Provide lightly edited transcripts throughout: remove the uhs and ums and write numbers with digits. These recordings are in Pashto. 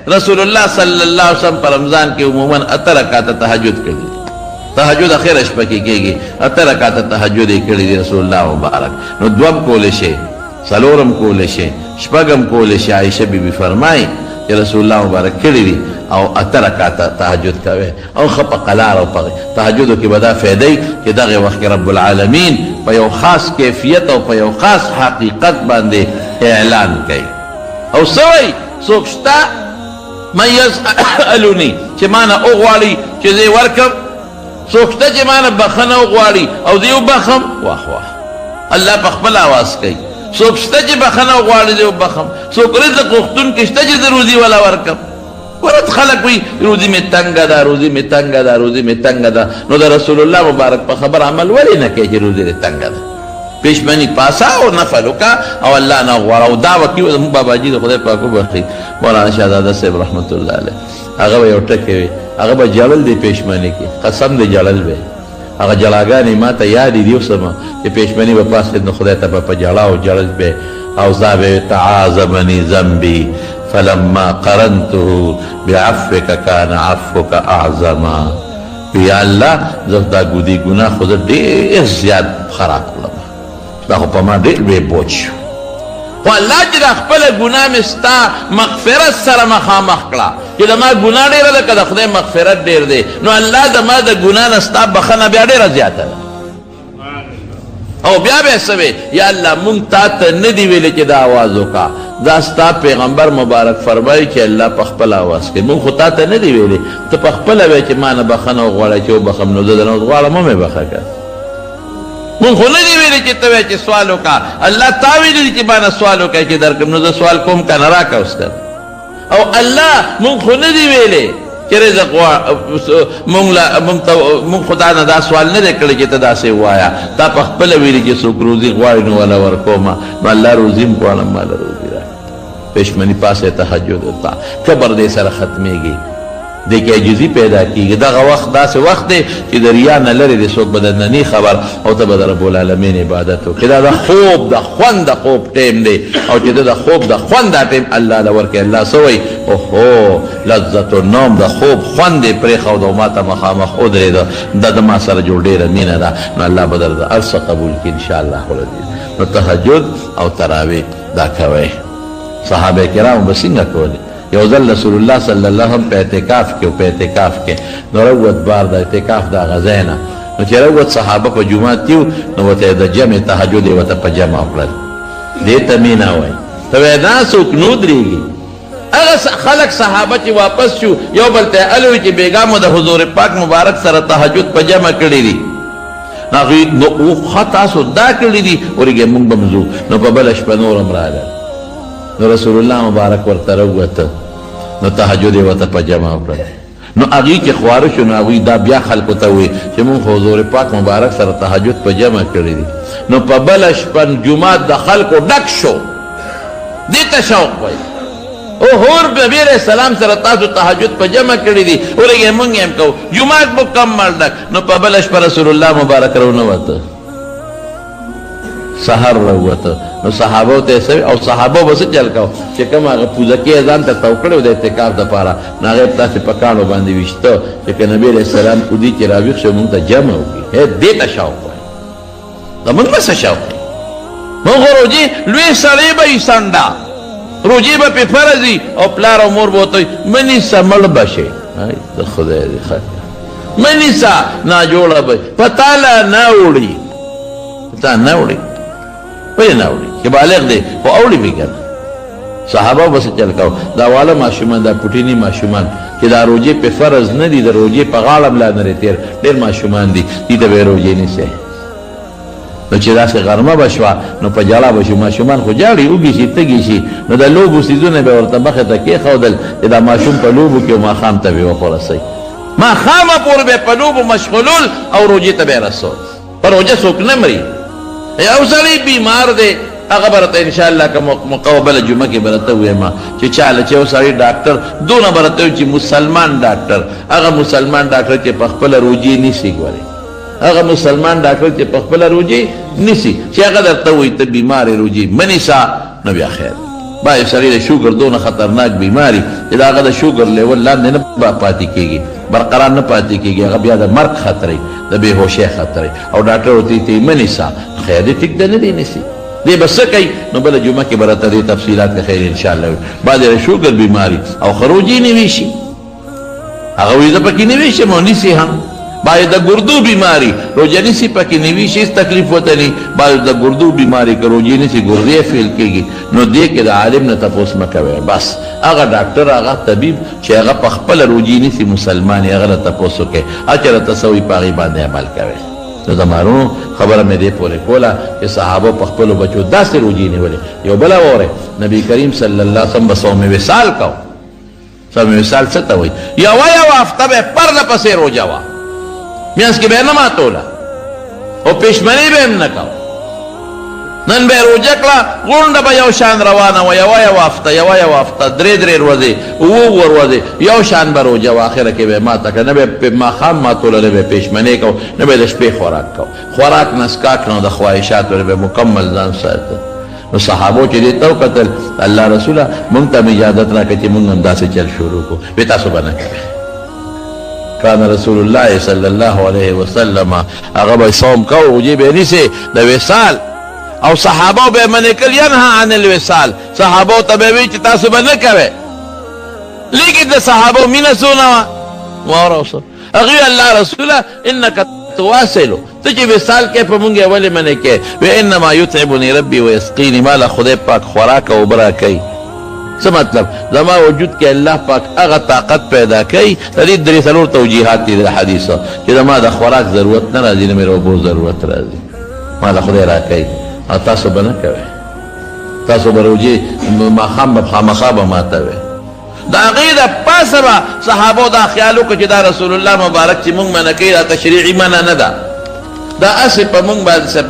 رسول الله صلی الله علیه وسلم په رمضان کې عموما 8 رکعته تهجد کړي. تهجد اخر شپه کې کېږي. 8 رکعته تهجد یې کړي دي رسول الله مبارک. نو دوم کولی شي، څلورم کولی شي، شپږم کولی شي. عایشه بي بي فرمایي چې رسول الله مبارک کړي دي او 8 رکعته تهجد کوي او ښه په قلار. او په تهجدو کې به دا فایده وي چې دغه وخت کې رب العالمین په یو خاص کیفیت او په یو خاص حقیقت باندې اعلان کوي او څه وایي: څوک شته من یسألني، چې ما نه وغواړي چې زه یې ورکړم؟ څوک شته چې ما نه بخښنه وغواړي او زه یې وبخښم؟ واه واه، الله په خپل اواز کوي: څوک شته چې بخښنه وغواړي، زه یې وبخښم؟ څوک رزق غوښتونکی شته چې زه روزي ولا ورکړم؟ ورځ خلک وایي: روزي مې تنګه ده، روزي مې تنګه ده، روزي مې تنګه ده. نو د رسول الله مبارک په خبر عمل ولې نه کوي چې روزي دې تنګه ده؟ پېشمني پاسه او نفل وکړه او الله نه غواړه او دا وکړي. زموږ باباجي د خدای پاک وبخښي، مولانا شهزاده صاحب رحمت الله علیه، هغه به یو ټکی وي، هغه به ژړل دی پېشمني کې، قسم دی ژړل به. هغه ژړاګانې ما ته یادې دي اوس هم چې پېشمني به پاڅېد نو خدای ته به په ژړا او ژړل به او زا به: تعاظمني ذنبي فلما قرنته بعفوك كان عفوك اعظما. یا الله، زه دا ګودي ګناه خو زه ډېر زیات خراب کړم، دا خو په ما ډېر لوی بوج شو، خو الله چې دا خپله ګناه مې ستا مغفرت سره مخامخ کړه، چې د ما ګناه ډېره ده که د خدای مغفرت ډېر دی، نو الله د ما د ګناه نه ستا بخښنه بیا ډېره زیاته ده. او بیا به څه وې؟ یا الله، مونږ تا ته نه دی ویلي چې دا اواز وکړه، دا ستا پیغمبر مبارک فرمایي چې الله په خپل اواز کوي. مونږ خو تا ته نه دی ویلي، ته په خپله وایې چې ما نه بخښنه وغواړی چې وبخښم. نو زه درنه اوس غواړم، ومې بخښه که. مونږ خو نه دی ویلي چې ته وایې چې سوال وکړه. الله، تا ویلي دي چې ما نه سوال وکړه چې درکړم، نو زه سوال کوم که نه؟ راکړه اوس که. او الله، مونږ خو نه دی ویلي چې رزق مونږ له مونږ ته، مونږ خو تا نه دا سوال نه دی کړی چې ته داسې ووایه. تا په خپله ویلي چې څوک روزي غواړي نو وله ورکومه. نو الله، روزي هم غواړم، ماله روزي راکړه. پېشمني پاسه تهجد وکړه، کبر دې سره ختمېږي، دې کې عاجزي پیدا کېږي. دغه وخت داسې وخت دی چې د ریا نه لرې دی، څوک به درنه نه خبر او ته به د رب العالمین عبادت وکړې. دا د خوب د خوند د خوب ټیم دی او چې د خوب د خوند دا ټیم الله له ورکړي، الله څه وایي؟ اوهو، لذت النوم، د خوب خوند یې پرېښود او ما ته مخامخ ودرېده، دا د ما سره جوړ ډېره مینه ده. نو الله به درته هر څه قبول کړي انشاءالله العزیز. نو تهجد او تراویح دا کوئ. صحابه کرامو به څنګه کولې؟ یو ځل رسول الله صلی الله علیه وسلم په اعتکاف کې، په اعتکاف کې نو راووت بار د اعتکاف د هغه ځای نه. نو چې راووت، صحابه په جومات کې، نو ورته د جمع تهجد یې ورته په جمع وکړل. دې ته مینه وایي. ته وایې دا څوک نو درېږي. هغه خلک صحابه چې واپس شو، یو بل ته الوی چې بیګا مو د حضور پاک مبارک سره تهجد په جمع کړی دي. هغوی نو ښه، تاسو دا کړي دي، ورګه مونږ به ځو. نو په بله شپه نور هم راغلل، نو رسول الله مبارک ورته راووته، نو تهجد یې ورته په جمع وکړل. نو هغوی چې خواره شو، نو هغوی دا بیا خلکو ته وویل چې مونږ خو حضور پاک مبارک سره تهجد په جمع کړي دي. نو په بله شپه جومات د خلکو ډک شو. دې ته شوق وایي. او هور نبی علیہ السلام سره تاسو تهجد په جمع کړی دي، ورګه مونږ هم کوو. جومات مکمل ډک. نو په بله شپه رسول الله مبارک راونه وته، سحر راووته، نو صحابه ته سوي او صحابه به څه چل کاو چې کوم هغه پوزکې ځان ته تاو کړو د اعتکاف دپاره، نو هغه تاسې په کاڼو باندې ویشته چې که نبی علیه السلام ودي چې راویښ شو، مونږ ته جمع وکړي. هې، دې ته شوق وایي. زمونږ به څه شوق وي؟ مونږ خو روژې لوی سړی به یي، سنډه روژې به پې فرض وي او پلار او مور به ورته وایي: مه نیسه، مړ به شې. د خدای دې خیر، مه نیسه، ناجوړه به په تا لا نه اوړي. تا نه اوړي؟ ولې نه اوړي چې بالغ دی؟ خو اوړي به که نه. صحابه به څه چل کاو؟ دا واله ماشومان، دا پوټیني ماشومان چې دا روژې په فرض نه دي، د روژې په غاړه هم لا نه دی تېر، ډېر ماشومان دي، دي ته به یې روژې نیسې. نو چې داسې غرمه به شوه، نو په ژړا به شو. ماشومان خو ژاړي، وږي شي، تږي شي، نو د لوبو څیزونه به ورته مخې ته کېښودل چې دا ماشوم په لوبو کې ماښام ته به یې ورسوي. ماښامه پورې به په لوبو مشغولول او روژې ته به یې رسول. په روژه څوک نه مري. یو سړی بیمار دی، هغه به راته انشاءالله که موقع بله جمعه کې به راته ووایم چې چاله چې یو سړی ډاکټر دونه به راته چې مسلمان ډاکټر، هغه مسلمان ډاکټر چې په خپله روژې نیسي، ګورې، هغه مسلمان ډاکټر چې په خپله روژې نیسي، چې هغه درته وایي ته بیمار یې، روژې مه نیسه، نو بیا خیر. بعضې سړي د شوګر دونه خطرناک بیماري چې د هغه د شوګر لیول لاندې نه پاتې کېږي، برقرار نه پاتې کېږي، هغه بیا د مرګ خطرې، د بېهوشۍ خطرې، او ډاکټر ورته ته یې مه نیسه، خیر دی ټیک ده، نه دې نیسي، دی به څه کوي؟ نو بله جمعه کې به راته دې تفصیلات کې خیر انشاءالله وي. بعضې د شوګر بیماري او ښه روژې نیوی شي، هغه وایي زه پکې نیوی شم او نیسي هم. بعضې د ګردو بیماري روژه نیسي پکې نیوی شي، هېڅ تکلیف ورته نه، بعضې د ګردو بیماري که روژې نیسي ګردې فیل کېږي. نو دې کې د عالم نه تپوس مه کوئ، بس هغه ډاکټر هغه طبیب چې هغه په خپله روژې نیسي مسلمان یې، هغه نه تپوس وکړئ، هر چې راته څه وایي په هغې باندې عمل کوئ. نو زما وروڼو خبره مې دې پورې کوله چې صحابو په خپلو بچو داسې روژې نیولې. یو بله واورئ، نبي کریم صلی الله علیه وسلم به صوم وصال کوو. صوم وصال څه ته وایي؟ یوه یوه هفته به یې پرله پسې روژه وه، میاشت کې به یې نه ماتوله او پېشمنۍ به یې هم نه کوه. نن به یې روژه کړه، غونډه به یو شان روانه وه، یوه یوه هفته، یوه یوه هفته، درې درې ورځې، اووه اووه ورځې یو شان به روژه وه. اخره کې به یې ماته کړه، نه به یې ماښام ماتوله، نه به یې پېشمنۍ کوه، نه به یې د شپې خوراک کوه. خوراک نه څکاک نه د خواهشاتو نه به یې مکمل ځان ساته. نو صحابو چې دې ته وکتل، الله رسوله مونږ ته هم اجازت راکړه چې مونږ هم داسې چل شروع کړو، وی تاسو به نه کوئ. کان رسول الله صلی الله علیه وسلم هغه به صوم کوو، روژې به یې نیسې د وصال، او صحابو به یې منع کړل، ینها عن الوصال، صحابو ته به یې ویل چې تاسو به نه کوئ. لیکن د صحابو مینه څونه وه، واوره اوس هغوی الله رسوله انک تواصلو، ته چې وصال کوې په مونږ یې ولې منع کوې؟ وی انما یطعمني ربي ویسقیني، ما له خدای پاک خوراک او اوبه راکوي. څه مطلب؟ زما وجود کې الله پاک هغه طاقت پیدا کوي. د دې درې څلور توجیهات دي د حدیث چې زما د خوراک ضرورت نه راځي، نه مې د اوبو ضرورت راځي، ما له خدای راکوي. او تاسو به نه کوئ، تاسو به روژې ماښام به خامخا به ماتوئ. د هغې د پاسه به صحابو دا خیال وکړو چې دا رسول الله مبارک چې مونږ منع کوي دا تشریعي منع نه ده، دا هسې په مونږ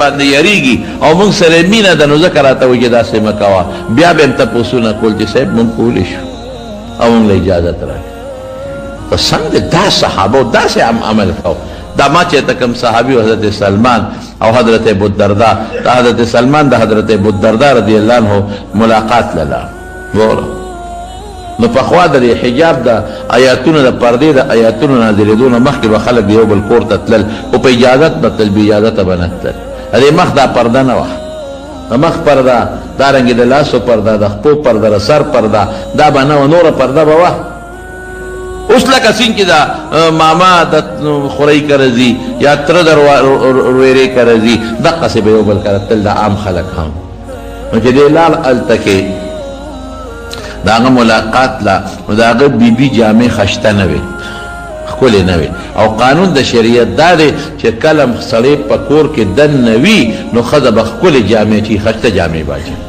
باندې یریږي او مونږ سره یې مینه ده، نو ځکه راته وایي چې داسې مه کوه. بیا به یې هم تپوسونه کول چې صاحب مونږ کولی شو او مونږ له اجازت راکړي. ته څنګه دا صحابو داسې عمل کوو؟ دا ما چې ته کوم صحابي حضرت سلمان او حضرت ابو الدرداء، د حضرت سلمان د حضرت ابو الدرداء رضی الله عنه ملاقات له ګوره. نو پخوا د دې حجاب د آیاتونو د پردې د آیاتونو نازلېدو نه مخکې به خلک د یو بل کور ته تلل، خو په اجازت به تلل، بې اجازته به نه تلل. د دې مخ دا پرده نه وه، د مخ پرده، دارنګې د لاسو پرده، د خپو پرده، د سر پرده، دا به نه وه، نوره پرده به وه. اوس لکه څنګه چې د ماما د خورۍ کره ځي یا تره د ورویرې کره ځي، دقسې به یو بل کره تلل د عام خلک هم. نو چې دی لاړ هلته کې د هغه ملاقات لا، نو د هغه بیبي جامې خشته نه وې، ښکلې نه وې. او قانون د شریعت دا دی چې کله سړی په کور کې دننه وي نو ښځه به ښکلې جامې اچوي، خشته جامې به اچوي.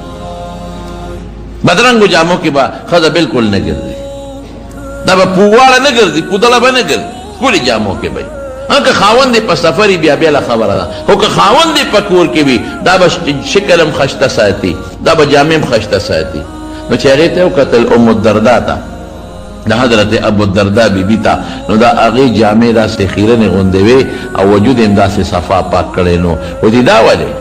بدرنګو جامو کې به ښځه بالکل نه ګرځي، دا به پوواړه نه ګرځي، پودړه به نه ګرځي، ښکلې جامو کې به وي. که خاوند یې په سفر وي بیا بېله خبره ده، خو که خاوند یې په کور کې وي دا به شکل هم خشته ساتي، دا به جامې هم خشته ساتي. نو چې هغې ته یې وکتل ام الدردا ته، د حضرت ابو الدردا بیبي ته، نو د هغې جامې داسې خیرنې غوندې وې او وجود یې هم داسې صفا پاک کړی. نو ودي دا ولې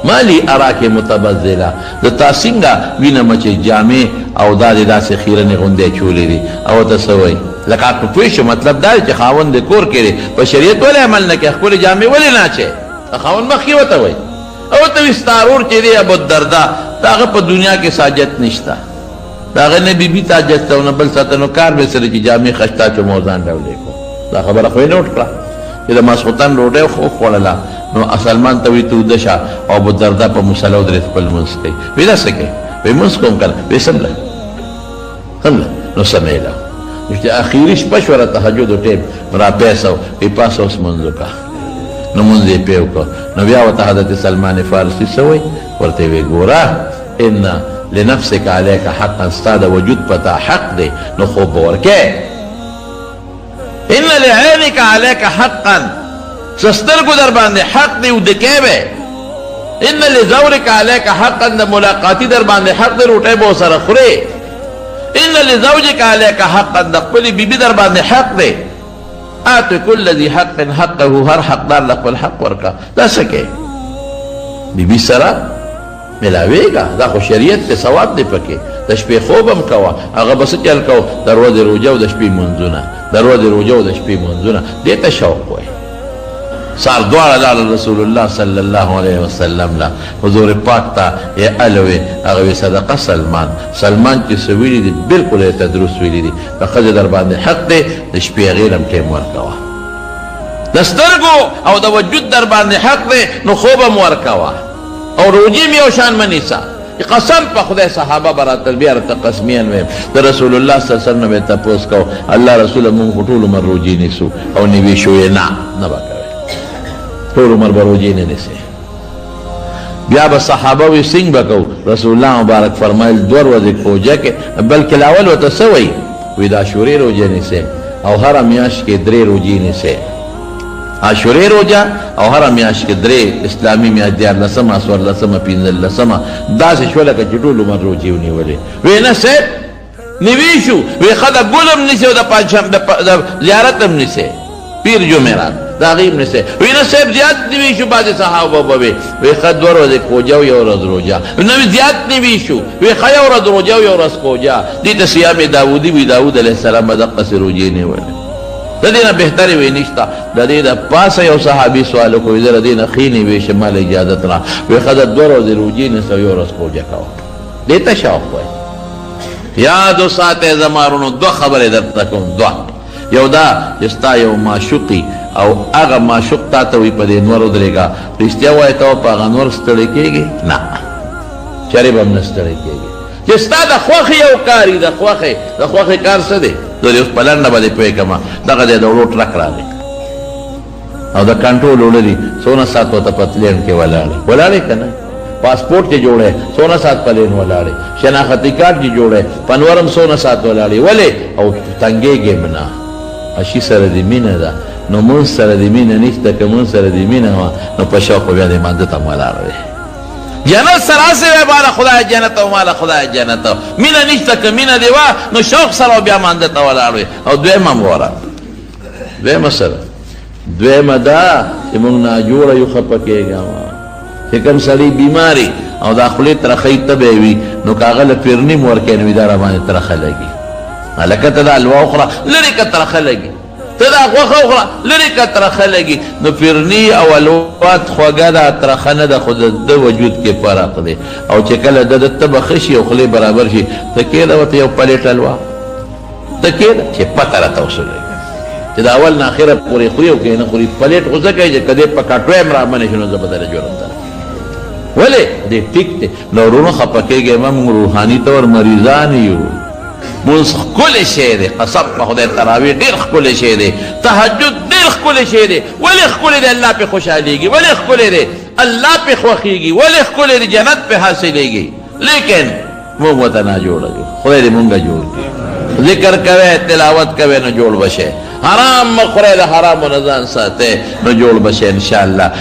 مالی اراک متبذله، زه تا څنګه وینم چې جامې او دا دې داسې خیرنې غوندې اچولې دي؟ او ته څه وایي؟ لکه په پوه شو، مطلب دا دی چې خاوند دې کور کې دی، په شریعت ولې عمل نه کوې، ښکلې جامې ولې نه اچوې؟ د خاوند مخکې ورته وایي او ته وایي ستا ورور چې دی ابو الدردا، د هغه په دنیا کې څه حاجت نشته، د هغه نه بیبي ته حاجت شته او نه بل څه ته، نو کار به یې څه دی چې جامې خشته اچوم او ځان ډولې کوم. دا خبره خو یې نوټ کړه چې د ماسخوتن ډوډۍ وخوړله، نو سلمان ته وایي ته ویده شه او ابو الدرداء په مصلی ودرېد خپل لمونځ کوي. وایي دا څه کوې؟ وایي لمونځ کوم که نه؟ وایي څنګه څنګه؟ نو سمېله. نو چې اخیري شپه شوه د تهجدو ټایم، نو راپاڅه، وایي پاڅه اوس لمونځ وکړه. نو لمونځ یې پرې وکړ. نو بیا ورته حضرت سلمان فارسي څه وایي؟ ورته یې وایي ګوره ان لنفسک علیک حقا، ستا د وجود په تا حق دی، نو خوب به ورکوې. ان لعینک علیک حقا، څه سترګو در باندې حق دی، وده کوې به. ان لزورک علیک حقا، د ملاقاتي در باندې حق دی، روټۍ به ورسره خورې. ان لزوجک علیک حقا، د خپلې بیبي در باندې حق دی. اعط کل ذي حق حقه، هر حقدار له خپل حق ورکړه. دا څه کوې بیبي سره؟ ملاویږه، دا خو شریعت دی، ثواب دی پکې. د شپې خوب هم کوه، هغه به څه چل کوو؟ د ورځې روژه او د شپې لمونځونه، د ورځې روژه او د شپې لمونځونه، دې ته شوق وایي. سار دواړه لاړل رسول الله صلی الله علیه وسلم له حضور پاک ته یې الوې، هغه وی صدقه سلمان، سلمان چې څه ویلي دي بالکل یې ته درست ویلي دي، د ښځې در باندې حق دی، د شپې هغې له هم ټایم ورکوه، د سترګو او د وجود در باندې حق دی، نو خوب هم ورکوه او روژې هم یو شان مه نیسه. قسم په خدای صحابه به راتلل، بیا راته قسمیاً ویم د رسول الله صلی الله علیه وسلم نه به یې تپوس کوو، الله رسوله مونږ خو ټول عمر روژې نیسو او نیوې شو یې نه، نه به کوې، ټول عمر به روژې نه نیسې. بیا به صحابه وي څنګه به کوو؟ رسول الله مبارک فرمایل دوه ورځې کوجه کې، بلکې لاول ورته څه وایي؟ وایي د عاشورې روژه نیسې او هره میاشت کې درې روژې نیسې، عاشورې روژه او هره میاشت کې درې اسلامي میاشت، دیارلسمه، څوارلسمه، پنځلسمه، داسې شوه لکه چې ټول عمر روژې ونیولې. وایي نه صاحب نیوې شو، وایي ښه د ګل هم نیسې او د پنجشنبه د زیارت هم نیسې، پیر جمعرات د هغې هم نیسې. وایي نه صاحب زیات نیوې شو، بعضې صحابه به وي وایي ښه دوه ورځې کوجه او یو ورځ روژه، نه وي زیات نیوې شو، وایي ښه یو ورځ روژه او یو ورځ کوجه. دې ته صیام داودي وي، داود علیه السلام به دقسې روژې نیولې. د دې نه بهترې وی نشته. د دې د پاسه یو صحابي سوال وکړ، وایي زه د دې نه ښې نیوې شم، ما له اجازت را، وایي ښه د دوه ورځې روژې نیسه او یو ورځ کوجه کوه. دې ته شوق وایي. یاد وساتئ زما وروڼو، دوه خبرې درته کوم، دوه. یو دا چې ستا یو معشوقي او هغه معشوق تا ته وایي په دې نور ودرېږه، رښتیا وایې ته به په هغه نور ستړی کېږې؟ نه، چېرې به هم نه ستړی کېږې. چې ستا د خوښې یو کار وي، د خوښې، د خوښې کار څه دی؟ زه دې اوس په لنډه باندې پوه کړم. دغه دی د وړو ټرک راغی او د کنټرول اوړه دي، څونه ساعت ورته په لین کې ولاړې، ولاړې که نه؟ پاسپورټ چې جوړی څونه ساعت په لین ولاړې، شناختي کارت چې جوړی په نور هم څونه ساعت ولاړې، ولې؟ او تنګېږې هم نه. اشي سره دې مینه ده، نو مونځ سره دې مینه نشته. که مونځ سره دې مینه وه نو په شوق به بیا دې مانځه ته هم ولاړ وې. جنت سره هسې وایې ماله خدای جنت او ماله خدای جنت، مینه نشته. که مینه دې وه نو شوق سره بیا مانځه ته ولاړ وې. او دویمه هم وره، دویمه سره دویمه دا چې مونږ ناجوړه یو، خفه کېږه مه. چې کوم سړی بیماري او دا خولې ترخی تبی وي، نو که هغه له پیرني هم ورکوې نو وي دا راباندې ترخه لګي. هلکه ته دا حلوا وخوره لرې که ترخه لګي، ته دا غوښه وخوره لرې که ترخه لګي. نو پیرني او حلوا خوږه ده، ترخه نه ده، خو د ده وجود کې فرق دی. او چې کله د ده تبه ښه شي او خولې برابر شي، ته کېده ورته یو پلیټ حلوا ته کېده چې پته راته اوس ولګي چې د اول نه اخره پورې خوري او که نه خوري. پلیټ خو ځکه چې که دی په کټوی هم رامنې شي نو زه به درله جرم درکړم. ولې دی ټیک دی. نو وروڼو خفه کېږئ مه، موږ روحاني طور مریضان یو. مونځ ښکلی شی دی، قسم په خدای، تراویح ډېر ښکلی شی دی، تهجد ډېر ښکلی شی دی. ولې ښکلی دی؟ الله پرې خوشحالېږي. ولې ښکلی دی؟ الله پرې خوښېږي. ولې ښکلی دی؟ جنت پرې حاصلېږي. لیکن موږ ورته ناجوړه یو. خدای دې مونږ جوړ کړي. ذکر کوي، تلاوت کوي نو جوړ به شي. حرام مه خورئ، د حرامو نه ځان ساتئ نو جوړ به شي انشاءالله.